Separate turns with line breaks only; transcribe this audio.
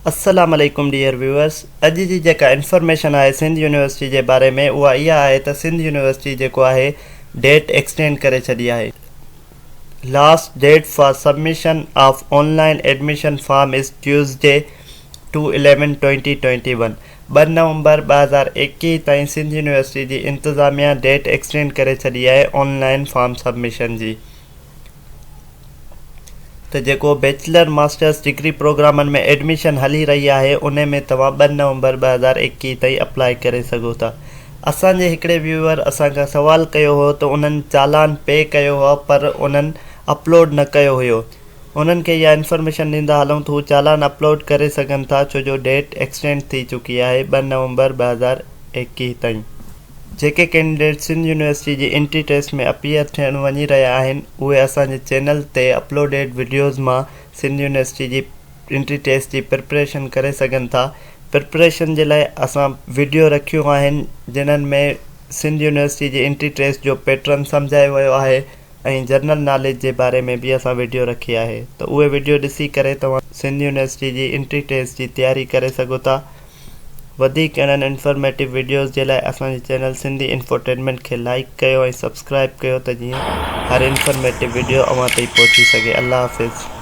السلام عليڪم dear viewers اڄ جي جيڪا انفارميشن آهي سنڌ يونيورسٽي جي باري ۾ اها اها آهي ته سنڌ يونيورسٽي جيڪو آهي ڊيٽ ايڪسٽينڊ ڪري ڇڏي آهي last date for submission of online admission form is Tuesday two eleven twenty twenty one ٻه نومبر 2021 تائين سنڌ يونيورسٽي جي انتظاميا ڊيٽ ايڪسٽينڊ ڪري ڇڏي آهي آن لائن فارم سبمشن جي. ته جيڪو بيچلر ماسٽرس ڊگري پروگرامن ۾ ايڊميشن هلي رهي آهي انهي ۾ توهان ٻه نومبر 2021 تائين اپلائي ڪري سگهو ٿا. اسان جي هڪڙي ويوئر اسان کان سوال ڪيو هو ته انهن چالان پي ڪيو هو پر انهن اپلوڊ نه ڪيو هيو انهن کي اها انفارميشن ڏيندا هلون ته هو چالان اپلوڊ ڪري سگهن ٿا ڇو جو ڊيٽ ايڪسٽينڊ ٿي چڪي آهي ٻه نومبر 2021 تائين. جيڪي ڪينڊيڊيٽ سنڌ يونيورسٽي جي انٽري ٽيسٽ ۾ اپيئر ٿيڻ وڃي رهيا آهن اهي اسان جي چينل تي اپلوڊيڊ وڊيوز مان سنڌ يونيورسٽي جي انٽري ٽيسٽ جي پرپريشن ڪري سگهن ٿا پرپريشن جي لاء اسان وڊيو رکيون آهن جنھن ۾ سنڌ يونيورسٽي جي انٽري ٽيسٽ جو پيٽرن سمجهايو ويو آهي ۽ جنرل ناليج جي باري ۾ به اسان وڊيو رکي آهي ته اهي وڊيو ڏسي ڪري توهان سنڌ يونيورسٽي جي انٽري ٽيسٽ جي تياري ڪري سگهو ٿا وڌيڪ اهڙن انفارميٽو وڊيوز جي لاء اسان جي چينل سنڌي انفوٽينمينٽ کي لائيڪ ڪيو ۽ سبسڪرائيب ڪيو ته جيئن هر انفارميٽو وڊيو اوهان تائين پهچي سگهي الله حافظ.